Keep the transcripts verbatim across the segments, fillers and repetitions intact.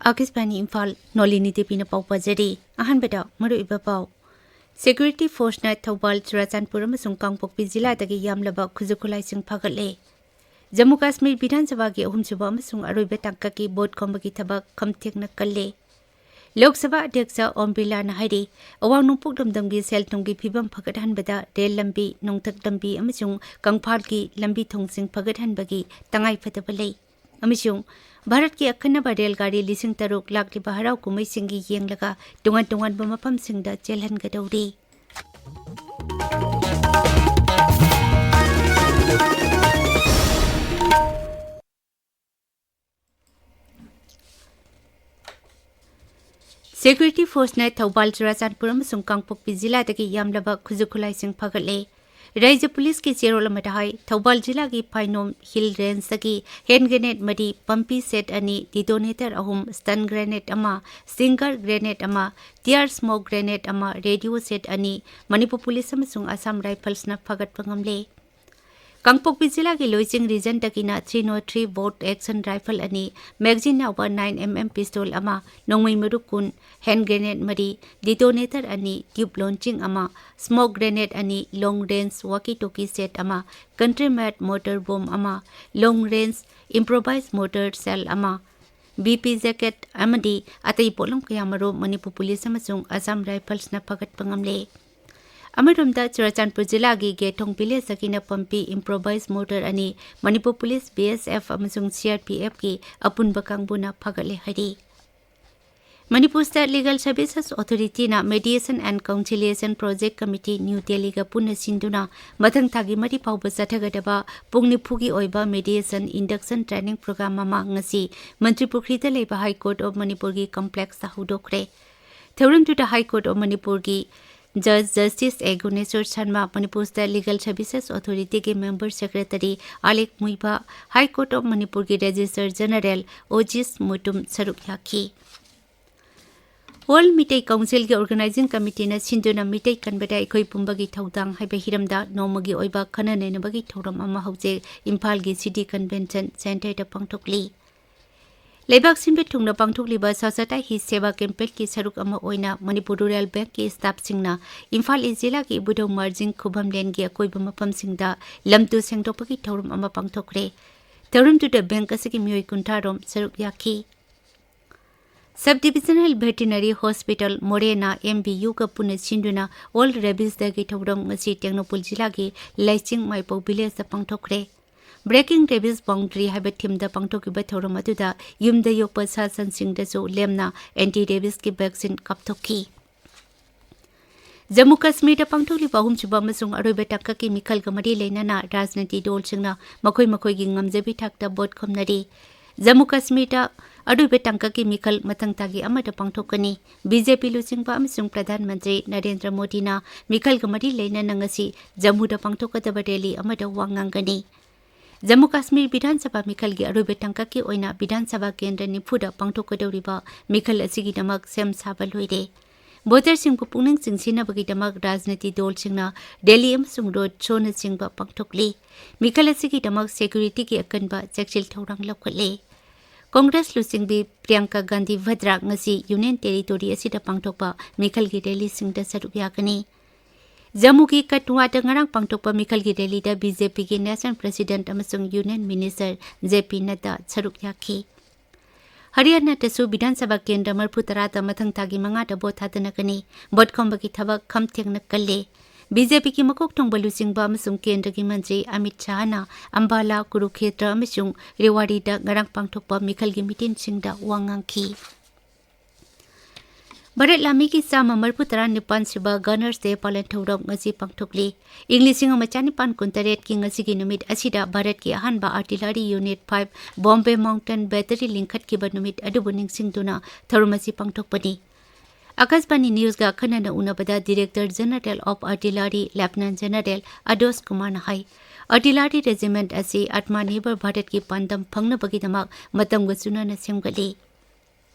ꯑꯥꯀꯥꯁꯕꯥꯅꯤ ꯏꯝꯐꯥꯜ, ꯅꯣꯂꯤꯅꯤ ꯗꯦꯕꯤꯅ ꯄꯥꯎ ꯄꯥꯖꯔꯤ꯫ ꯑꯍꯥꯟꯕꯗ ꯃꯔꯨꯑꯣꯏꯕ ꯄꯥꯎ꯫ ꯁꯦꯀ꯭ꯌꯨꯔꯤꯇꯤ ꯐꯣꯔꯁꯅ ꯊꯧꯕꯥꯜ, ꯆꯨꯔꯥꯆꯥꯟꯄꯨꯔ ꯑꯃꯁꯨꯡ ꯀꯥꯡꯄꯣꯛꯄꯤ ꯖꯤꯂꯥꯗꯒꯤ ꯌꯥꯝꯂꯕ ꯈꯨꯠꯁꯨ ꯈꯨꯠꯂꯥꯏꯁꯤꯡ ꯐꯥꯒꯠꯂꯦ꯫ ꯖꯝꯃꯨ ꯀꯥꯁꯃꯤꯔ ꯕꯤꯙꯥꯟ ꯁꯚꯥꯒꯤ ꯑꯍꯨꯝꯁꯨꯕ ꯑꯃꯁꯨꯡ ꯑꯔꯣꯏꯕ ꯇꯥꯡꯀꯛꯀꯤ ꯚꯣꯠ ꯈꯣꯝꯕꯒꯤ ꯊꯕꯛ ꯈꯝꯊꯦꯡꯅ ꯀꯜꯂꯦ꯫ ꯂꯣꯛ ꯁꯚꯥ ꯑꯗ꯭ꯌꯛꯁ ꯑꯣꯝ ꯕꯤꯔꯂꯥꯅ ꯍꯥꯏꯔꯤ, ꯑꯋꯥꯡ ꯅꯣꯡꯄꯣꯛ ꯂꯝꯗꯝꯒꯤ ꯁꯦꯜ ꯊꯨꯝꯒꯤ ꯐꯤꯕꯝ ꯐꯒꯠꯍꯟꯕꯗ ꯔꯦꯜ ꯂꯝꯕꯤ, ꯅꯣꯡꯊꯛ ꯂꯝꯕꯤ ꯑꯃꯁꯨꯡ ꯀꯪꯐꯥꯜꯒꯤ ꯂꯝꯕꯤ ꯊꯣꯡꯁꯤꯡ ꯐꯒꯠꯍꯟꯕꯒꯤ ꯇꯉꯥꯏꯐꯗꯕ ꯂꯩ꯫ ꯑꯃꯁꯨꯡ ꯚꯥꯔꯠꯀꯤ ꯑꯈꯟꯅꯕ ꯔꯦꯜ ꯒꯥꯔꯤ ꯂꯤꯁꯤꯡ ꯇꯔꯨꯛ ꯂꯥꯛꯂꯤꯕ ꯍꯔꯥꯎ ꯀꯨꯝꯍꯩꯁꯤꯡꯒꯤ ꯌꯦꯡꯂꯒ ꯇꯣꯉꯥꯟ ꯇꯣꯉꯥꯟꯕ ꯃꯐꯝꯁꯤꯡꯗ ꯆꯦꯜꯍꯟꯒꯗꯧꯔꯤ꯫ ꯁꯦꯀ꯭ꯌꯨꯔꯤꯇꯤ ꯐꯣꯔꯁꯅ ꯊꯧꯕꯥꯜ, ꯆꯨꯔꯥꯆꯥꯟꯄꯨꯔ ꯑꯃꯁꯨꯡ ꯀꯥꯡꯄꯣꯛꯄꯤ ꯖꯤꯂꯥꯗꯒꯤ ꯌꯥꯝꯂꯕ ꯈꯨꯠꯁꯨ ꯈꯨꯠꯂꯥꯏꯁꯤꯡ ꯐꯒꯠꯂꯦ꯫ ꯔꯥꯏꯖ꯭ꯌ ꯄꯨꯂꯤꯁꯀꯤ ꯆꯦꯔꯣꯜ ꯑꯃꯗ ꯍꯥꯏ, ꯊꯧꯕꯥꯜ ꯖꯤꯂꯥꯒꯤ ꯐꯥꯏꯅꯣꯝ ꯍꯤꯜ ꯔꯦꯟꯖꯇꯒꯤ ꯍꯦꯟ ꯒ꯭ꯔꯦꯅꯦꯗ ꯃꯔꯤ, ꯄꯝꯄꯤ ꯁꯦꯠ ꯑꯅꯤ, ꯗꯤꯇꯣꯅꯦꯇꯔ ꯑꯍꯨꯝ, ꯁ꯭ꯇꯟ ꯒ꯭ꯔꯦꯅꯦꯗ ꯑꯃ, ꯁ꯭ꯇꯤꯡꯒꯔ ꯒ꯭ꯔꯦꯅꯦꯗ ꯑꯃ, ꯇꯤꯌꯥꯔ ꯁ꯭ꯃꯣꯛ ꯒ꯭ꯔꯦꯅꯦꯗ ꯑꯃ, ꯔꯦꯗꯤꯑꯣ ꯁꯦꯠ ꯑꯅꯤ ꯃꯅꯤꯄꯨꯔ ꯄꯨꯂꯤꯁ ꯑꯃꯁꯨꯡ ꯑꯁꯥꯝ ꯔꯥꯏꯐꯜꯁꯅ ꯐꯒꯠꯄ ꯉꯝꯂꯦ꯫ ꯀꯥꯡꯄꯣꯛꯄꯤ ꯖꯤꯂꯥꯒꯤ ꯂꯣꯏꯆꯤꯡ ꯔꯤꯖꯟꯗꯒꯤꯅ three not three bolt action rifle ꯑꯅꯤ, ꯃꯦꯒꯖꯤꯟ ꯌꯥꯎꯕ ꯅꯥꯏꯟ ꯑꯦꯝ ꯑꯦꯝ ꯄꯤꯁꯇꯣꯜ ꯑꯃ, ꯅꯣꯡꯃꯩ ꯃꯔꯨ ꯀꯨꯟ, ꯍꯦꯟ ꯒ꯭ꯔꯦꯅꯦꯗ ꯃꯔꯤ, ꯗꯤꯇꯣꯅꯦꯇꯔ ꯑꯅꯤ, ꯇ꯭ꯌꯨꯕ ꯂꯣꯟꯆꯤꯡ ꯑꯃ, ꯁ꯭ꯃꯣꯛ ꯒ꯭ꯔꯦꯅꯦꯗ ꯑꯅꯤ, ꯂꯣꯡ ꯔꯦꯟꯖ ꯋꯥꯀꯤ ꯇꯣꯀꯤ ꯁꯦꯠ ꯑꯃ, ꯀꯟꯇ꯭ꯔꯤ ꯃꯦꯗ ꯃꯣꯔꯇꯔ ꯕꯣꯝ ꯑꯃ, ꯂꯣꯡ ꯔꯦꯟꯖ ꯏꯝꯄ꯭ꯔꯣꯚꯥꯏꯖ ꯃꯣꯔꯇꯔ ꯁꯦꯜ ꯑꯃ, ꯕꯤ ꯄꯤ ꯖꯦꯀꯦꯠ ꯑꯃꯗꯤ ꯑꯇꯩ ꯄꯣꯠꯂꯝ ꯀꯌꯥꯃꯔꯨꯝ ꯃꯅꯤꯄꯨꯔ ꯄꯨꯂꯤꯁ ꯑꯃꯁꯨꯡ ꯑꯁꯥꯝ ꯔꯥꯏꯐꯜꯁꯅ ꯐꯒꯠꯄ ꯉꯝꯂꯦ꯫ ꯑꯃꯔꯣꯝꯗ, ꯆꯨꯔꯥꯆꯥꯟꯄꯨꯔ ꯖꯤꯂꯥꯒꯤ ꯒꯦꯊꯣꯡ ꯚꯤꯂꯦꯖꯇꯒꯤꯅ ꯄꯝꯄꯤ ꯏꯝꯄ꯭ꯔꯣꯚꯥꯏꯖ ꯃꯣꯔꯇꯔ ꯑꯅꯤ Manipur police, B S F ꯑꯃꯁꯨꯡ ꯁꯤ ꯑꯥꯔ ꯄꯤ ꯑꯦꯐꯀꯤ ꯑꯄꯨꯟꯕ ꯀꯥꯡꯕꯨꯅ ꯐꯒꯠꯂꯦ ꯍꯥꯏꯔꯤ꯫ ꯃꯅꯤꯄꯨꯔ ꯁ꯭ꯇꯦꯠ ꯂꯤꯒꯦꯜ ꯁꯔꯚꯤꯁꯦꯁ ꯑꯣꯊꯣꯔꯤꯇꯤꯅ mediation and conciliation project committee, new ꯗꯦꯜꯂꯤꯒ ꯄꯨꯟꯅ ꯁꯤꯟꯗꯨꯅ ꯃꯊꯪ ꯊꯥꯒꯤ ꯃꯔꯤ ꯐꯥꯎꯕ ꯆꯠꯊꯒꯗꯕ ꯄꯨꯡ ꯅꯤꯐꯨꯒꯤ ꯑꯣꯏꯕ ꯃꯦꯗꯤꯌꯦꯁꯟ ꯏꯟꯗꯛꯁꯟ ꯇ꯭ꯔꯦꯅꯤꯡ ꯄ꯭ꯔꯣꯒ꯭ꯔꯥꯝ ꯑꯃ ꯉꯁꯤ ꯃꯟꯇ꯭ꯔꯤꯄꯨꯈ꯭ꯔꯤꯗ ꯂꯩꯕ ꯍꯥꯏ ꯀꯣꯔꯠ ꯑꯣꯐ ꯃꯅꯤꯄꯨꯔꯒꯤ ꯀꯝꯄ꯭ꯂꯦꯛꯁꯇ ꯍꯧꯗꯣꯛꯈ꯭ꯔꯦ꯫ ꯊꯧꯔꯝꯗꯨꯗ ꯍꯥꯏ ꯀꯣꯔꯠ ꯑꯣꯐ ꯃꯅꯤꯄꯨꯔꯒꯤ ꯖꯖ justice A Guneshwar Sharma, Manipur state legal services ꯑꯣꯊꯣꯔꯤꯇꯤꯒꯤ ꯃꯦꯝꯕꯔ ꯁꯦꯀ꯭ꯔꯦꯇꯔꯤ ꯑꯂꯦꯛ ꯃꯨꯏꯕ, ꯍꯥꯏ ꯀꯣꯔꯠ ꯑꯣꯐ ꯃꯅꯤꯄꯨꯔꯒꯤ ꯔꯦꯖꯤꯁꯇ꯭ꯔꯥꯔ ꯖꯦꯅꯔꯦꯜ ꯑꯣꯖꯤꯁ ꯃꯨꯇꯨꯝ ꯁꯔꯨꯛ ꯌꯥꯈꯤ꯫ ꯋꯥꯔꯜ ꯃꯤꯇꯩ ꯀꯥꯎꯟꯁꯤꯜꯒꯤ ꯑꯣꯔꯒꯅꯥꯏꯖꯤꯡ ꯀꯃꯤꯇꯤꯅ ꯁꯤꯟꯗꯨꯅ ꯃꯤꯇꯩ ꯀꯟꯕꯗ ꯑꯩꯈꯣꯏ ꯄꯨꯝꯕꯒꯤ ꯊꯧꯗꯥꯡ ꯍꯥꯏꯕ ꯍꯤꯔꯝꯗ ꯅꯣꯡꯃꯒꯤ ꯑꯣꯏꯕ ꯈꯟꯅ ꯅꯩꯅꯕꯒꯤ ꯊꯧꯔꯝ ꯑꯃ ꯍꯧꯖꯤꯛ ꯏꯝꯐꯥꯜꯒꯤ ꯁꯤꯇꯤ ꯀꯟꯚꯦꯟꯁꯟ ꯁꯦꯟꯇꯔꯗ ꯄꯥꯡꯊꯣꯛꯂꯤ꯫ ꯂꯩꯕꯥꯛ ꯁꯤꯟꯕ ꯊꯨꯡꯅ ꯄꯥꯡꯊꯣꯛꯂꯤꯕ ꯁ꯭ꯋꯥꯁ꯭ꯊꯇ ꯍꯤ ꯁꯦꯕꯥ ꯀꯦꯝꯄꯦꯟꯒꯤ ꯁꯔꯨꯛ ꯑꯃ ꯑꯣꯏꯅ ꯃꯅꯤꯄꯨꯔ ꯔꯨꯔꯦꯜ ꯕꯦꯡꯛꯀꯤ ꯁ꯭ꯇꯥꯐꯁꯤꯡꯅ ꯏꯝꯐꯥꯜ ꯏꯁ ꯖꯤꯂꯥꯒꯤ ꯏꯕꯨꯙꯧ ꯃꯥꯔꯖꯤꯡ ꯈꯨꯕꯝꯂꯦꯟꯒꯤ ꯑꯀꯣꯏꯕ ꯃꯐꯝꯁꯤꯡꯗ ꯂꯝ ꯇꯨ ꯁꯦꯡꯗꯣꯛꯄꯒꯤ ꯊꯧꯔꯝ ꯑꯃ ꯄꯥꯡꯊꯣꯛꯈ꯭ꯔꯦ꯫ ꯊꯧꯔꯝꯗꯨꯗ ꯕꯦꯡꯛ ꯑꯁꯤꯒꯤ ꯃꯤꯑꯣꯏ ꯀꯨꯟꯊ꯭ꯔꯥ ꯔꯣꯝ ꯁꯔꯨꯛ ꯌꯥꯈꯤ꯫ Sub Divisional Veterinary Hospital ꯃꯣꯔꯦꯅ ꯑꯦꯝ ꯕꯤ ꯌꯨꯒ ꯄꯨꯟꯅ ꯁꯤꯟꯗꯨꯅ All Rabies Day ꯒꯤ ꯊꯧꯔꯝ ꯉꯁꯤ ꯇꯦꯡꯅꯧꯄꯜ ꯖꯤꯂꯥꯒꯤ ꯂꯩꯆꯤꯡ ꯃꯥꯏꯄꯧ ꯚꯤꯂꯦꯖꯇ ꯄꯥꯡꯊꯣꯛꯈ꯭ꯔꯦ꯫ Breaking Rabies Boundary ꯍꯥꯏꯕ ꯊꯤꯝꯗ ꯄꯥꯡꯊꯣꯛꯈꯤꯕ ꯊꯧꯔꯝ ꯑꯗꯨꯗ ꯌꯨꯝꯗ ꯌꯣꯛꯄ ꯁꯥ ꯁꯟꯁꯤꯡꯗꯁꯨ ꯂꯦꯝꯅ ꯑꯦꯟꯇꯤ ꯔꯦꯕꯤꯁꯀꯤ ꯚꯦꯛꯁꯤꯟ ꯀꯥꯞꯊꯣꯛꯈꯤ꯫ ꯖꯝꯃꯨ ꯀꯥꯁꯃꯤꯔꯗ ꯄꯥꯡꯊꯣꯛꯂꯤꯕ ꯑꯍꯨꯝꯁꯨꯕ ꯑꯃꯁꯨꯡ ꯑꯔꯣꯏꯕ ꯇꯥꯡꯀꯛꯀꯤ ꯃꯤꯈꯜꯒ ꯃꯔꯤ ꯂꯩꯅꯅ ꯔꯥꯖꯅꯤꯇꯤ ꯗꯣꯜꯁꯤꯡꯅ ꯃꯈꯣꯏ ꯃꯈꯣꯏꯒꯤ ꯉꯝꯖꯕꯤ ꯊꯥꯛꯇ ꯚꯣꯠ ꯈꯣꯝꯅꯔꯤ꯫ ꯖꯝꯃꯨ ꯀꯥꯁꯃꯤꯔꯗ ꯑꯔꯣꯏꯕ ꯇꯥꯡꯀꯛꯀꯤ ꯃꯤꯈꯜ ꯃꯊꯪ ꯊꯥꯒꯤ ꯑꯃꯗ ꯄꯥꯡꯊꯣꯛꯀꯅꯤ꯫ ꯕꯤ ꯖꯦ ꯄꯤ ꯂꯨꯆꯤꯡꯕ ꯑꯃꯁꯨꯡ ꯄ꯭ꯔꯙꯥꯟ ꯃꯟꯇ꯭ꯔꯤ ꯅꯔꯦꯟꯗ꯭ꯔ ꯃꯣꯗꯤꯅ ꯃꯤꯈꯜꯒ ꯃꯔꯤ ꯂꯩꯅꯅ ꯉꯁꯤ ꯖꯝꯃꯨꯗ ꯄꯥꯡꯊꯣꯛꯀꯗꯕ ꯔꯦꯂꯤ ꯑꯃꯗ ꯋꯥ ꯉꯥꯡꯒꯅꯤ꯫ ꯖꯝꯃꯨ ꯀꯥꯁꯃꯤꯔ ꯕꯤꯙꯥꯟ ꯁꯚꯥ ꯃꯤꯈꯜꯒꯤ ꯑꯔꯣꯏꯕ ꯇꯥꯡꯀꯛꯀꯤ ꯑꯣꯏꯅ ꯕꯤꯙꯥꯟ ꯁꯚꯥ ꯀꯦꯟꯗ꯭ꯔ ꯅꯤꯐꯨꯗ ꯄꯥꯡꯊꯣꯛꯀꯗꯧꯔꯤꯕ ꯃꯤꯈꯜ ꯑꯁꯤꯒꯤꯗꯃꯛ ꯁꯦꯝ ꯁꯥꯕ ꯂꯣꯏꯔꯦ꯫ ꯚꯣꯇꯔꯁꯤꯡꯕꯨ ꯄꯨꯛꯅꯤꯡ ꯆꯤꯡꯁꯤꯟꯅꯕꯒꯤꯗꯃꯛ ꯔꯥꯖꯅꯤꯇꯤ ꯗꯣꯜꯁꯤꯡꯅ ꯔꯦꯂꯤ ꯑꯃꯁꯨꯡ ꯔꯣꯗ ꯁꯣꯅꯆꯤꯡꯕ ꯄꯥꯡꯊꯣꯛꯂꯤ꯫ ꯃꯤꯈꯜ ꯑꯁꯤꯒꯤꯗꯃꯛ ꯁꯦꯀ꯭ꯌꯨꯔꯤꯇꯤꯒꯤ ꯑꯀꯟꯕ ꯆꯦꯛꯁꯤꯜ ꯊꯧꯔꯥꯡ ꯂꯧꯈꯠꯂꯦ꯫ ꯀꯣꯡꯒ꯭ꯔꯦꯁ ꯂꯨꯆꯤꯡꯕꯤ ꯄ꯭ꯔꯤꯌꯥꯡꯀꯥ ꯒꯥꯟꯙꯤ ꯚꯗ꯭ꯔꯥ ꯉꯁꯤ ꯌꯨꯅꯤꯌꯟ ꯇꯦꯔꯤꯇꯣꯔꯤ ꯑꯁꯤꯗ ꯄꯥꯡꯊꯣꯛꯄ ꯃꯤꯈꯜꯒꯤ ꯔꯦꯂꯤꯁꯤꯡꯗ ꯁꯔꯨꯛ ꯌꯥꯒꯅꯤ꯫ ꯖꯝꯃꯨꯒꯤ ꯀꯊꯨꯋꯥꯗ ꯉꯔꯥꯡ ꯄꯥꯡꯊꯣꯛꯄ ꯃꯤꯈꯜꯒꯤ ꯔꯦꯂꯤꯗ ꯕꯤ ꯖꯦ ꯄꯤꯒꯤ ꯅꯦꯁꯅꯦꯜ ꯄ꯭ꯔꯦꯁꯤꯗꯦꯟꯠ ꯑꯃꯁꯨꯡ ꯌꯨꯅꯤꯌꯟ ꯃꯤꯅꯤꯁꯇꯔ ꯖꯦ ꯄꯤ ꯅꯗ꯭ꯗꯥ ꯁꯔꯨꯛ ꯌꯥꯈꯤ꯫ ꯍꯔꯤꯌꯥꯅꯥꯗꯁꯨ ꯕꯤꯙꯥꯟ ꯁꯚꯥ ꯀꯦꯟꯗ꯭ꯔ ꯃꯔꯤꯐꯨ ꯇꯔꯥꯗ ꯃꯊꯪ ꯊꯥꯒꯤ ꯃꯉꯥꯗ ꯚꯣꯠ ꯊꯥꯗꯅꯒꯅꯤ꯫ ꯚꯣꯠ ꯈꯣꯝꯕꯒꯤ ꯊꯕꯛ ꯈꯝ ꯊꯦꯡꯅ ꯀꯜꯂꯦ꯫ ꯕꯤ ꯖꯦ ꯄꯤꯒꯤ ꯃꯀꯣꯛ ꯊꯣꯡꯕ ꯂꯨꯆꯤꯡꯕ ꯑꯃꯁꯨꯡ ꯀꯦꯟꯗ꯭ꯔꯒꯤ ꯃꯟꯇ꯭ꯔꯤ ꯑꯃꯤꯠ ꯁꯥꯍꯅ ꯑꯝꯕꯥꯂꯥ, ꯀꯨꯔꯨꯈꯦꯇ꯭ꯔ ꯑꯃꯁꯨꯡ ꯔꯦꯋꯥꯔꯤꯗ ꯉꯔꯥꯡ ꯄꯥꯡꯊꯣꯛꯄ ꯃꯤꯈꯜꯒꯤ ꯃꯤꯇꯤꯟꯁꯤꯡꯗ ꯋꯥ ꯉꯥꯡꯈꯤ꯫ ꯚꯥꯔꯠ ꯂꯥꯟꯃꯤꯒꯤ ꯆꯥꯝꯃ ꯃꯔꯤꯐꯨ ꯇꯔꯥ ꯅꯤꯄꯥꯟ ꯁꯨꯕ Gunners Day ꯄꯥꯂꯟ ꯊꯧꯔꯝ ꯉꯁꯤ ꯄꯥꯡꯊꯣꯛꯂꯤ꯫ ꯏꯪ ꯂꯤꯁꯤꯡ ꯑꯃ ꯆꯥꯅꯤꯄꯥꯟ ꯀꯨꯟꯇꯔꯦꯠꯀꯤ ꯉꯁꯤꯒꯤ ꯅꯨꯃꯤꯠ ꯑꯁꯤꯗ ꯚꯥꯔꯠꯀꯤ ꯑꯍꯥꯟꯕ artillery unit five Bombay Mountain battery ꯂꯤꯡꯈꯠꯈꯤꯕ ꯅꯨꯃꯤꯠ ꯑꯗꯨꯕꯨ ꯅꯤꯡꯁꯤꯡꯗꯨꯅ ꯊꯧꯔꯝ ꯑꯁꯤ ꯄꯥꯡꯊꯣꯛꯄꯅꯤ꯫ ꯑꯀꯥꯁꯕꯥꯅꯤ ꯅ꯭ꯌꯨꯁꯀ ꯑꯈꯟꯅꯅ ꯎꯅꯕꯗ Director General of Artillery Lieutenant General ꯑꯗꯣꯁ ꯀꯨꯃꯥꯔꯅ ꯍꯥꯏ, artillery regiment ꯑꯁꯤ Atmanirbhar ꯚꯥꯔꯠꯀꯤ ꯄꯥꯟꯗꯝ ꯐꯪꯅꯕꯒꯤꯗꯃꯛ ꯃꯇꯝꯒ ꯆꯨꯅꯅ ꯁꯦꯝꯒꯠꯂꯤ꯫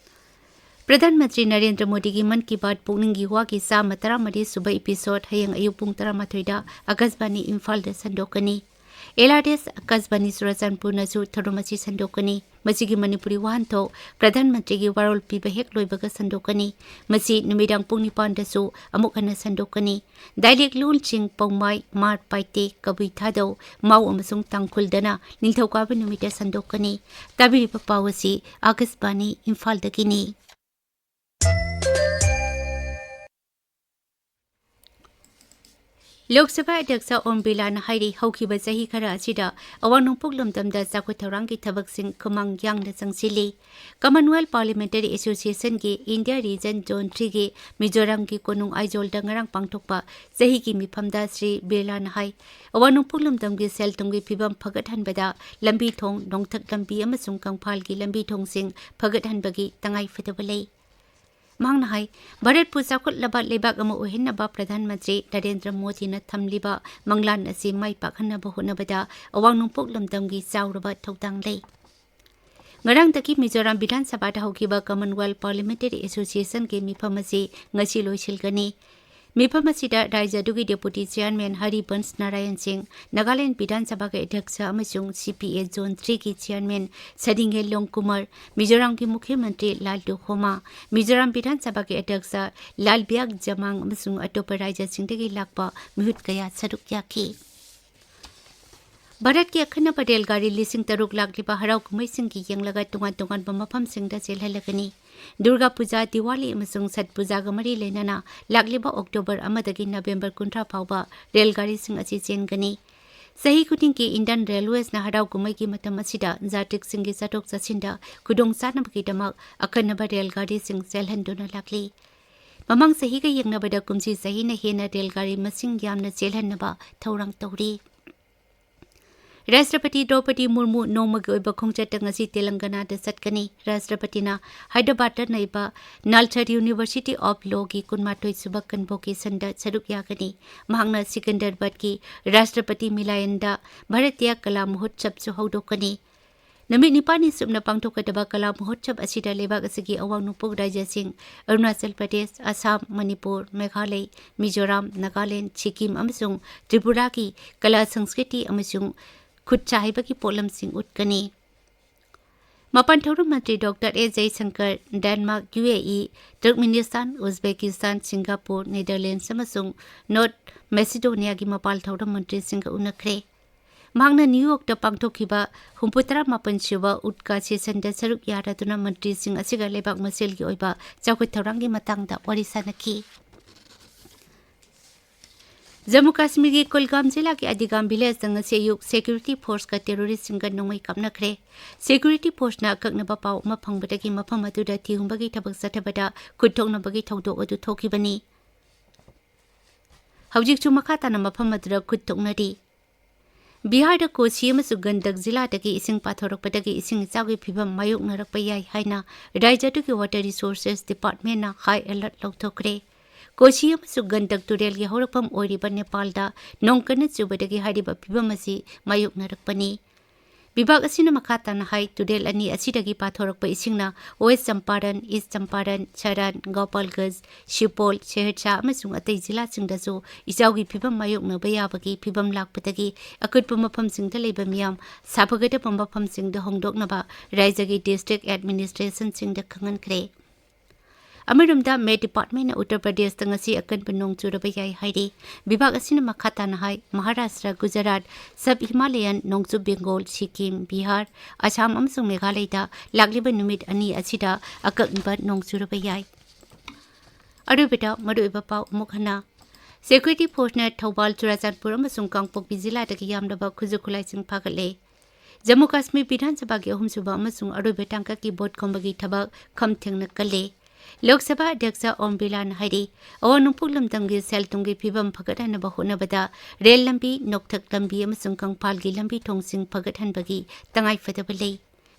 ꯄ꯭ꯔꯙꯥꯟ ꯃꯟꯇ꯭ꯔꯤ ꯅꯔꯦꯟꯗ꯭ꯔ ꯃꯣꯗꯤꯒꯤ ꯃꯟ ꯀꯤ ꯕꯥꯠ ꯄꯨꯛꯅꯤꯡꯒꯤ ꯋꯥꯒꯤ ꯆꯥꯝꯃ ꯇꯔꯥꯃꯔꯤ ꯁꯨꯕ episode ꯍꯌꯦꯡ ꯑꯌꯨꯛ ꯄꯨꯡ ꯇꯔꯥꯃꯥꯊꯣꯏꯗ ꯑꯀꯥꯁꯕꯥꯅꯤ ꯏꯝꯐꯥꯜꯗ ꯁꯟꯗꯣꯛꯀꯅꯤ꯫ ꯑꯦꯜ ꯑꯥꯔ ꯑꯦꯁ ꯑꯀꯥꯁꯕꯥꯅꯤ ꯆꯨꯔꯆꯥꯟꯄꯨꯔꯅꯁꯨ ꯊꯧꯔꯝ ꯑꯁꯤ ꯁꯟꯗꯣꯛꯀꯅꯤ꯫ ꯃꯁꯤꯒꯤ ꯃꯅꯤꯄꯨꯔꯤ ꯋꯥꯍꯟꯊꯣꯛ ꯄ꯭ꯔꯙꯥꯟ ꯃꯟꯇ꯭ꯔꯤꯒꯤ ꯋꯥꯔꯣꯜ ꯄꯤꯕ ꯍꯦꯛ ꯂꯣꯏꯕꯒ ꯁꯟꯗꯣꯛꯀꯅꯤ꯫ ꯃꯁꯤ ꯅꯨꯃꯤꯗꯥꯡ ꯄꯨꯡ ꯅꯤꯄꯥꯟꯗꯁꯨ ꯑꯃꯨꯛ ꯍꯟꯅ ꯁꯟꯗꯣꯛꯀꯅꯤ꯫ ꯗꯥꯏꯂꯦꯛ ꯂꯣꯟꯁꯤꯡ ꯄꯧꯃꯥꯏ, ꯃꯥꯔ, ꯄꯥꯏꯇꯦ, ꯀꯕꯨꯏ ꯊꯥꯗꯧ, ꯃꯥꯎ ꯑꯃꯁꯨꯡ ꯇꯥꯡꯈꯨꯜꯗꯅ ꯅꯤꯡꯊꯧꯀꯥꯕ ꯅꯨꯃꯤꯠꯇ ꯁꯟꯗꯣꯛꯀꯅꯤ꯫ ꯇꯥꯕꯤꯔꯤꯕ ꯄꯥꯎ ꯑꯁꯤ ꯑꯀꯥꯁꯕꯥꯅꯤ ꯏꯝꯐꯥꯜꯗꯒꯤꯅꯤ꯫ ꯂꯣꯛ ꯁꯚꯥ ꯑꯗ꯭ꯌꯛꯁ ꯑꯣꯝ ꯕꯤꯔꯂꯥꯅ ꯍꯥꯏꯔꯤ, ꯍꯧꯈꯤꯕ ꯆꯍꯤ ꯈꯔ ꯑꯁꯤꯗ ꯑꯋꯥꯡ ꯅꯣꯡꯄꯣꯛ ꯂꯝꯗꯝꯗ ꯆꯥꯎꯈꯠ ꯊꯧꯔꯥꯡꯒꯤ ꯊꯕꯛꯁꯤꯡ ꯈꯨꯃꯥꯡ ꯌꯥꯡꯅ ꯆꯪꯁꯤꯜꯂꯤ꯫ Commonwealth Parliamentary Associationꯒꯤ ꯏꯟꯗꯤꯌꯥ ꯔꯤꯖꯟ ꯖꯣꯟ ꯊ꯭ꯔꯤꯒꯤ ꯃꯤꯖꯣꯔꯥꯝꯒꯤ ꯀꯣꯅꯨꯡ ꯑꯥꯏꯖꯣꯜꯗ ꯉꯔꯥꯡ ꯄꯥꯡꯊꯣꯛꯄ ꯆꯍꯤꯒꯤ ꯃꯤꯐꯝꯗ ꯁ꯭ꯔꯤ ꯕꯤꯔꯂꯥꯅ ꯍꯥꯏ, ꯑꯋꯥꯡ ꯅꯣꯡꯄꯣꯛ ꯂꯝꯗꯝꯒꯤ ꯁꯦꯜ ꯊꯨꯝꯒꯤ ꯐꯤꯕꯝ ꯐꯒꯠꯍꯟꯕꯗ ꯂꯝꯕꯤ ꯊꯣꯡ, ꯅꯣꯡꯊꯛ ꯂꯝꯕꯤ ꯑꯃꯁꯨꯡ ꯀꯪꯐꯥꯜꯒꯤ ꯂꯝꯕꯤ ꯊꯣꯡꯁꯤꯡ ꯐꯒꯠꯍꯟꯕꯒꯤ ꯇꯉꯥꯏꯐꯗꯕ ꯂꯩ꯫ ꯃꯍꯥꯛꯅ ꯍꯥꯏ, ꯚꯥꯔꯠꯄꯨ ꯆꯥꯎꯈꯠꯂꯕ ꯂꯩꯕꯥꯛ ꯑꯃ ꯑꯣꯏꯍꯟꯅꯕ ꯄ꯭ꯔꯙꯥꯟ ꯃꯟꯇ꯭ꯔꯤ ꯅꯔꯦꯟꯗ꯭ꯔ ꯃꯣꯗꯤꯅ ꯊꯝꯂꯤꯕ ꯃꯪꯂꯥꯟ ꯑꯁꯤ ꯃꯥꯏ ꯄꯥꯛꯍꯟꯅꯕ ꯍꯣꯠꯅꯕꯗ ꯑꯋꯥꯡ ꯅꯣꯡꯄꯣꯛ ꯂꯝꯗꯝꯒꯤ ꯆꯥꯎꯔꯕ ꯊꯧꯗꯥꯡ ꯂꯩ꯫ ꯉꯔꯥꯡꯗꯒꯤ ꯃꯤꯖꯣꯔꯥꯝ ꯕꯤꯙꯥꯟ ꯁꯚꯥꯗ ꯍꯧꯈꯤꯕ Commonwealth Parliamentary Associationꯒꯤ ꯃꯤꯐꯝ ꯑꯁꯤ ꯉꯁꯤ ꯂꯣꯏꯁꯤꯜꯒꯅꯤ꯫ ꯃꯤꯐꯝ ꯑꯁꯤꯗ ꯔꯥꯖ꯭ꯌ ꯑꯗꯨꯒꯤ Deputy Chairman ꯍꯔꯤꯕꯟꯁ ꯅꯥꯔꯥꯌꯟ ꯁꯤꯡ, ꯅꯥꯒꯥꯂꯦꯟ ꯕꯤꯙꯥꯟ ꯁꯚꯥꯒꯤ ꯑꯗ꯭ꯌꯛꯁ ꯑꯃꯁꯨꯡ ꯁꯤ ꯄꯤ ꯑꯦ ꯖꯣꯟ ꯊ꯭ꯔꯤꯒꯤ Chairman ꯁꯔꯤꯉꯦꯂꯣꯡ ꯀꯨꯃꯥꯔ, ꯃꯤꯖꯣꯔꯥꯝꯒꯤ ꯃꯨꯈ꯭ꯌ ꯃꯟꯇ꯭ꯔꯤ ꯂꯥꯜꯗꯨ ꯍꯣꯃꯥ, ꯃꯤꯖꯣꯔꯥꯝ ꯕꯤꯙꯥꯟ ꯁꯚꯥꯒꯤ ꯑꯗ꯭ꯌꯛꯁ ꯂꯥꯜꯕꯤꯌꯥꯛ ꯖꯃꯥꯡ ꯑꯃꯁꯨꯡ ꯑꯇꯣꯞꯄ ꯔꯥꯖ꯭ꯌꯁꯤꯡꯗꯒꯤ ꯂꯥꯛꯄ ꯃꯤꯍꯨꯠ ꯀꯌꯥ ꯁꯔꯨꯛ ꯌꯥꯈꯤ꯫ ꯚꯥꯔꯠꯀꯤ ꯑꯈꯟꯅꯕ ꯔꯦꯜ ꯒꯥꯔꯤ ꯂꯤꯁꯤꯡ ꯇꯔꯨꯛ ꯂꯥꯛꯂꯤꯕ ꯍꯔꯥꯎ ꯀꯨꯝꯍꯩꯁꯤꯡꯒꯤ ꯌꯦꯡꯂꯒ ꯇꯣꯉꯥꯟ ꯇꯣꯉꯥꯟꯕ ꯃꯐꯝꯁꯤꯡꯗ ꯆꯦꯜꯍꯜꯂꯒꯅꯤ꯫ ꯗꯨꯔꯒꯥ ꯄꯨꯖꯥ, ꯗꯤꯋꯥꯂꯤ ꯑꯃꯁꯨꯡ ꯁꯠ ꯄꯨꯖꯥꯒ ꯃꯔꯤ ꯂꯩꯅꯅ ꯂꯥꯛꯂꯤꯕ ꯑꯣꯛꯇꯣꯕꯔ ꯑꯃꯗꯒꯤ ꯅꯕꯦꯝꯕꯔ ꯀꯨꯟꯊ꯭ꯔꯥ ꯐꯥꯎꯕ ꯔꯦꯜ ꯒꯥꯔꯤꯁꯤꯡ ꯑꯁꯤ ꯆꯦꯟꯒꯅꯤ꯫ ꯆꯍꯤ ꯈꯨꯗꯤꯡꯒꯤ Indian Railwaysꯅ ꯍꯔꯥꯎ ꯀꯨꯝꯍꯩꯒꯤ ꯃꯇꯝ ꯑꯁꯤꯗ ꯖꯥꯇ꯭ꯔꯤꯛꯁꯤꯡꯒꯤ ꯆꯠꯊꯣꯛ ꯆꯠꯁꯤꯟꯗ ꯈꯨꯗꯣꯡ ꯆꯥꯅꯕꯒꯤꯗꯃꯛ ꯑꯈꯟꯅꯕ ꯔꯦꯜ ꯒꯥꯔꯤꯁꯤꯡ ꯆꯦꯜꯍꯟꯗꯨꯅ ꯂꯥꯛꯂꯤ꯫ ꯃꯃꯥꯡ ꯆꯍꯤꯒ ꯌꯦꯡꯅꯕꯗ ꯀꯨꯝꯁꯤ ꯆꯍꯤꯅ ꯍꯦꯟꯅ ꯔꯦꯜ ꯒꯥꯔꯤ ꯃꯁꯤꯡ ꯌꯥꯝꯅ ꯆꯦꯜꯍꯟꯅꯕ ꯊꯧꯔꯥꯡ ꯇꯧꯔꯤ꯫ ꯔꯥꯁꯇ꯭ꯔꯄꯇꯤ ꯗ꯭ꯔꯧꯄꯗꯤ ꯃꯨꯔꯃꯨ ꯅꯣꯡꯃꯒꯤ ꯑꯣꯏꯕ ꯈꯣꯡꯆꯠꯇ ꯉꯁꯤ ꯇꯦꯂꯪꯒꯅꯥꯗ ꯆꯠꯀꯅꯤ꯫ ꯔꯥꯁꯇ꯭ꯔꯄꯇꯤꯅ ꯍꯥꯏꯗ꯭ꯔꯕꯥꯗꯇ ꯂꯩꯕ Nalsar University of Lawꯒꯤ ꯀꯨꯟꯃꯥꯊꯣꯏ ꯁꯨꯕ convocationꯗ ꯁꯔꯨꯛ ꯌꯥꯒꯅꯤ꯫ ꯃꯍꯥꯛꯅ ꯁꯤꯀꯟꯗꯔꯕꯥꯗꯀꯤ ꯔꯥꯁꯇ꯭ꯔꯄꯇꯤ ꯃꯤꯂꯥꯌꯟꯗ ꯚꯥꯔꯇꯤꯌꯥ ꯀꯂꯥ ꯃꯍꯣꯠꯁꯕꯁꯨ ꯍꯧꯗꯣꯛꯀꯅꯤ꯫ ꯅꯨꯃꯤꯠ ꯅꯤꯄꯥꯜꯅꯤ ꯁꯨꯞꯅ ꯄꯥꯡꯊꯣꯛꯀꯗꯕ ꯀꯂꯥ ꯃꯍꯣꯠꯁꯕ ꯑꯁꯤꯗ ꯂꯩꯕꯥꯛ ꯑꯁꯤꯒꯤ ꯑꯋꯥꯡ ꯅꯣꯡꯄꯣꯛ ꯔꯥꯖ꯭ꯌꯁꯤꯡ ꯑꯔꯨꯅꯥꯆꯜ ꯄ꯭ꯔꯗꯦꯁ, ꯑꯁꯥꯝ, ꯃꯅꯤꯄꯨꯔ, ꯃꯦꯘꯥꯂꯩ, ꯃꯤꯖꯣꯔꯥꯝ, ꯅꯥꯒꯥꯂꯦꯟ, ꯁꯤꯛꯀꯤꯝ ꯑꯃꯁꯨꯡ ꯇ꯭ꯔꯤꯄꯨꯔꯥꯒꯤ ꯀꯂꯥ, ꯁꯪꯁꯀ꯭ꯔꯤꯇꯤ ꯑꯃꯁꯨꯡ ꯈꯨꯠ ꯁꯥ ꯍꯩꯕꯒꯤ ꯄꯣꯠꯂꯝꯁꯤꯡ ꯎꯠꯀꯅꯤ꯫ ꯃꯄꯥꯟ ꯊꯧꯔꯝ ꯃꯟꯇ꯭ꯔꯤ ꯗꯣꯛꯇꯔ ꯑꯦꯁ ꯖꯌꯁꯪꯀꯔ ꯗꯦꯟꯃꯥꯔꯛ, ꯌꯨ ꯑꯦ ꯏ, ꯇꯨꯔꯛꯃꯤꯅꯤꯁꯇꯥꯟ, ꯎꯖꯕꯦꯀꯤꯁꯇꯥꯟ, ꯁꯤꯡꯒꯥꯄꯨꯔ, ꯅꯦꯗꯔꯂꯦꯟꯗꯁ ꯑꯃꯁꯨꯡ ꯅꯣꯔꯠ ꯃꯦꯁꯤꯗꯣꯅꯤꯌꯥꯒꯤ ꯃꯄꯥꯟ ꯊꯧꯔꯝ ꯃꯟꯇ꯭ꯔꯤꯁꯤꯡꯒ ꯎꯅꯈ꯭ꯔꯦ꯫ ꯃꯍꯥꯛꯅ ꯅ꯭ꯌꯨ ꯌꯣꯔꯛꯇ ꯄꯥꯡꯊꯣꯛꯈꯤꯕ ꯍꯨꯝꯐꯨꯇꯔꯥ ꯃꯥꯄꯟ ꯁꯨꯕ ꯎꯠꯀꯥ ꯁꯦꯁꯟꯗ ꯁꯔꯨꯛ ꯌꯥꯔꯗꯨꯅ ꯃꯟꯇ꯭ꯔꯤꯁꯤꯡ ꯑꯁꯤꯒ ꯂꯩꯕꯥꯛ ꯃꯁꯦꯜꯒꯤ ꯑꯣꯏꯕ ꯆꯥꯎꯈꯠ ꯊꯧꯔꯥꯡꯒꯤ ꯃꯇꯥꯡꯗ ꯋꯥꯔꯤ ꯁꯥꯅꯈꯤ꯫ ꯖꯝꯃꯨ ꯀꯥꯁꯃꯤꯔꯒꯤ ꯀꯨꯜꯒꯥꯝ ꯖꯤꯂꯥꯒꯤ ꯑꯗꯤꯒꯥꯝ ꯚꯤꯂꯦꯖꯇ ꯉꯁꯤ ꯑꯌꯨꯛ ꯁꯦꯀ꯭ꯌꯨꯔꯤꯇꯤ ꯐꯣꯔꯁꯀ ꯇꯦꯔꯣꯔꯤꯁꯁꯤꯡꯒ ꯅꯣꯡꯃꯩ ꯀꯥꯞꯅꯈ꯭ꯔꯦ꯫ ꯁꯦꯀ꯭ꯌꯨꯔꯤꯇꯤ ꯐꯣꯔꯁꯅ ꯑꯀꯛꯅꯕ ꯄꯥꯎ ꯑꯃ ꯐꯪꯕꯗꯒꯤ ꯃꯐꯝ ꯑꯗꯨꯗ ꯊꯤꯍꯨꯝꯕꯒꯤ ꯊꯕꯛ ꯆꯠꯊꯕꯗ ꯈꯨꯠ ꯊꯣꯛꯅꯕꯒꯤ ꯊꯧꯗꯣꯛ ꯑꯗꯨ ꯊꯣꯛꯈꯤꯕꯅꯤ꯫ ꯍꯧꯖꯤꯛꯁꯨ ꯃꯈꯥ ꯇꯥꯅ ꯃꯐꯝ ꯑꯗꯨꯗ ꯈꯨꯠ ꯊꯣꯛꯅꯔꯤ꯫ ꯕꯤꯍꯥꯔꯗ ꯀꯣꯁꯤ ꯑꯃꯁꯨꯡ ꯒꯟꯗꯛ ꯖꯤꯂꯥꯗꯒꯤ ꯏꯁꯤꯡ ꯄꯥꯊꯣꯔꯛꯄꯗꯒꯤ ꯏꯁꯤꯡ ꯏꯆꯥꯎꯒꯤ ꯐꯤꯚꯝ ꯃꯥꯌꯣꯛꯅꯔꯛꯄ ꯌꯥꯏ ꯍꯥꯏꯅ ꯔꯥꯖ꯭ꯌ ꯑꯗꯨꯒꯤ ꯋꯥꯇꯔ ꯔꯤꯁꯣꯔꯁꯦꯁ ꯗꯤꯄꯥꯔꯠꯃꯦꯟꯅ ꯍꯥꯏ ꯑꯦꯂꯔꯠ ꯂꯧꯊꯣꯛꯈ꯭ꯔꯦ꯫ ꯀꯣꯁꯤ ꯑꯃꯁꯨꯡ ꯒꯟꯗꯛ ꯇꯨꯔꯦꯜꯒꯤ ꯍꯧꯔꯛꯐꯝ ꯑꯣꯏꯔꯤꯕ ꯅꯦꯄꯥꯜꯗ ꯅꯣꯡ ꯀꯟꯅ ꯆꯨꯕꯗꯒꯤ ꯍꯥꯏꯔꯤꯕ ꯐꯤꯚꯝ ꯑꯁꯤ ꯃꯥꯌꯣꯛꯅꯔꯛꯄꯅꯤ꯫ ꯕꯤꯚꯥꯒ ꯑꯁꯤꯅ ꯃꯈꯥ ꯇꯥꯅ ꯍꯥꯏ, ꯇꯨꯔꯦꯜ ꯑꯅꯤ ꯑꯁꯤꯗꯒꯤ ꯄꯥꯊꯣꯔꯛꯄ ꯏꯁꯤꯡꯅ ꯋꯦꯁ ꯆꯝꯄꯥꯔꯟ, ꯏꯁ ꯆꯝꯄꯥꯔꯟ, ꯁꯔꯟ, ꯒꯣꯄꯥꯜꯒꯟꯖ, ꯁꯤꯄꯣꯜ, ꯁꯦꯍꯔꯁꯥ ꯑꯃꯁꯨꯡ ꯑꯇꯩ ꯖꯤꯂꯥꯁꯤꯡꯗꯁꯨ ꯏꯆꯥꯎꯒꯤ ꯐꯤꯚꯝ ꯃꯥꯌꯣꯛꯅꯕ ꯌꯥꯕꯒꯤ ꯐꯤꯚꯝ ꯂꯥꯛꯄꯗꯒꯤ ꯑꯀꯨꯠꯄ ꯃꯐꯝꯁꯤꯡꯗ ꯂꯩꯕ ꯃꯤꯌꯥꯝ ꯁꯥꯐꯒꯗꯕ ꯃꯐꯝꯁꯤꯡꯗ ꯍꯣꯡꯗꯣꯛꯅꯕ ꯔꯥꯖ꯭ꯌꯒꯤ ꯗꯤꯁꯇ꯭ꯔꯤꯛ ꯑꯦꯗꯃꯤꯅꯤꯁꯇ꯭ꯔꯦꯁꯟꯁꯤꯡꯗ ꯈꯪꯍꯟꯈ꯭ꯔꯦ꯫ ꯑꯃꯔꯣꯝꯗ, ꯃꯦꯠ ꯗꯤꯄꯥꯔꯠꯃꯦꯟꯅ ꯎꯠꯇꯔ ꯄ꯭ꯔꯗꯦꯁꯇ ꯉꯁꯤ ꯑꯀꯟꯕ ꯅꯣꯡ ꯆꯨꯔꯕ ꯌꯥꯏ ꯍꯥꯏꯔꯤ꯫ ꯕꯤꯚꯥꯒ ꯑꯁꯤꯅ ꯃꯈꯥ ꯇꯥꯅ ꯍꯥꯏ, ꯃꯍꯥꯔꯥꯁꯇ꯭ꯔ, ꯒꯨꯖꯔꯥꯠ, ꯁꯕ ꯍꯤꯃꯥꯂꯌꯟ, ꯅꯣꯡꯆꯨꯞ ꯕꯦꯡꯒꯣꯜ, ꯁꯤꯛꯀꯤꯝ, ꯕꯤꯍꯥꯔ, ꯑꯁꯥꯝ ꯑꯃꯁꯨꯡ ꯃꯦꯘꯥꯂꯌꯗ ꯂꯥꯛꯂꯤꯕ ꯅꯨꯃꯤꯠ ꯑꯅꯤ ꯑꯁꯤꯗ ꯑꯀꯟꯕ ꯅꯣꯡ ꯆꯨꯔꯕ ꯌꯥꯏ꯫ ꯑꯔꯣꯏꯕꯗ ꯃꯔꯨꯑꯣꯏꯕ ꯄꯥꯎ ꯑꯃꯨꯛ ꯍꯟꯅ꯫ ꯁꯦꯀ꯭ꯌꯨꯔꯤꯇꯤ ꯐꯣꯔꯁꯅ ꯊꯧꯕꯥꯜ, ꯆꯨꯔꯥꯆꯥꯟꯄꯨꯔ ꯑꯃꯁꯨꯡ ꯀꯥꯡꯄꯣꯛꯄꯤ ꯖꯤꯂꯥꯗꯒꯤ ꯌꯥꯝꯂꯕ ꯈꯨꯠꯁꯨ ꯈꯨꯠꯂꯥꯏꯁꯤꯡ ꯐꯥꯒꯠꯂꯦ꯫ ꯖꯝꯃꯨ ꯀꯥꯁꯃꯤꯔ ꯕꯤꯙꯥꯟ ꯁꯚꯥꯒꯤ ꯑꯍꯨꯝꯁꯨꯕ ꯑꯃꯁꯨꯡ ꯑꯔꯣꯏꯕ ꯇꯥꯡꯀꯛꯀꯤ ꯚꯣꯠ ꯈꯣꯝꯕꯒꯤ ꯊꯕꯛ ꯈꯝ ꯊꯦꯡꯅ ꯀꯜꯂꯦ꯫ ꯂꯣꯛ ꯁꯚꯥ ꯑꯗ꯭ꯌꯛꯁ ꯑꯣꯝ ꯕꯤꯔꯂꯥꯅ ꯍꯥꯏꯔꯤ, ꯑꯋꯥꯡ ꯅꯣꯡꯄꯣꯛ ꯂꯝꯗꯝꯒꯤ ꯁꯦꯜ ꯊꯨꯝꯒꯤ ꯐꯤꯕꯝ ꯐꯒꯠꯍꯟꯅꯕ ꯍꯣꯠꯅꯕꯗ ꯔꯦꯜ ꯂꯝꯕꯤ, ꯅꯣꯛꯊꯛ ꯂꯝꯕꯤ ꯑꯃꯁꯨꯡ ꯀꯪꯐꯥꯜꯒꯤ ꯂꯝꯕꯤ ꯊꯣꯡꯁꯤꯡ ꯐꯒꯠꯍꯟꯕꯒꯤ ꯇꯉꯥꯏꯐꯗꯕ ꯂꯩ꯫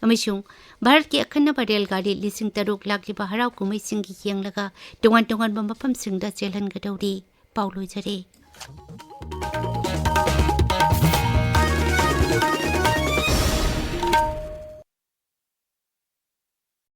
ꯑꯃꯁꯨꯡ ꯚꯥꯔꯠꯀꯤ ꯑꯈꯟꯅꯕ ꯔꯦꯜ ꯒꯥꯔꯤ ꯂꯤꯁꯤꯡ ꯇꯔꯨꯛ ꯂꯥꯛꯂꯤꯕ ꯍꯔꯥꯎ ꯀꯨꯝꯍꯩꯁꯤꯡꯒꯤ ꯌꯦꯡꯂꯒ ꯇꯣꯉꯥꯟ ꯇꯣꯉꯥꯟꯕ ꯃꯐꯝꯁꯤꯡꯗ ꯆꯦꯜꯍꯟꯒꯗꯧꯔꯤ꯫ ꯄꯥꯎ ꯂꯣꯏꯖꯔꯦ꯫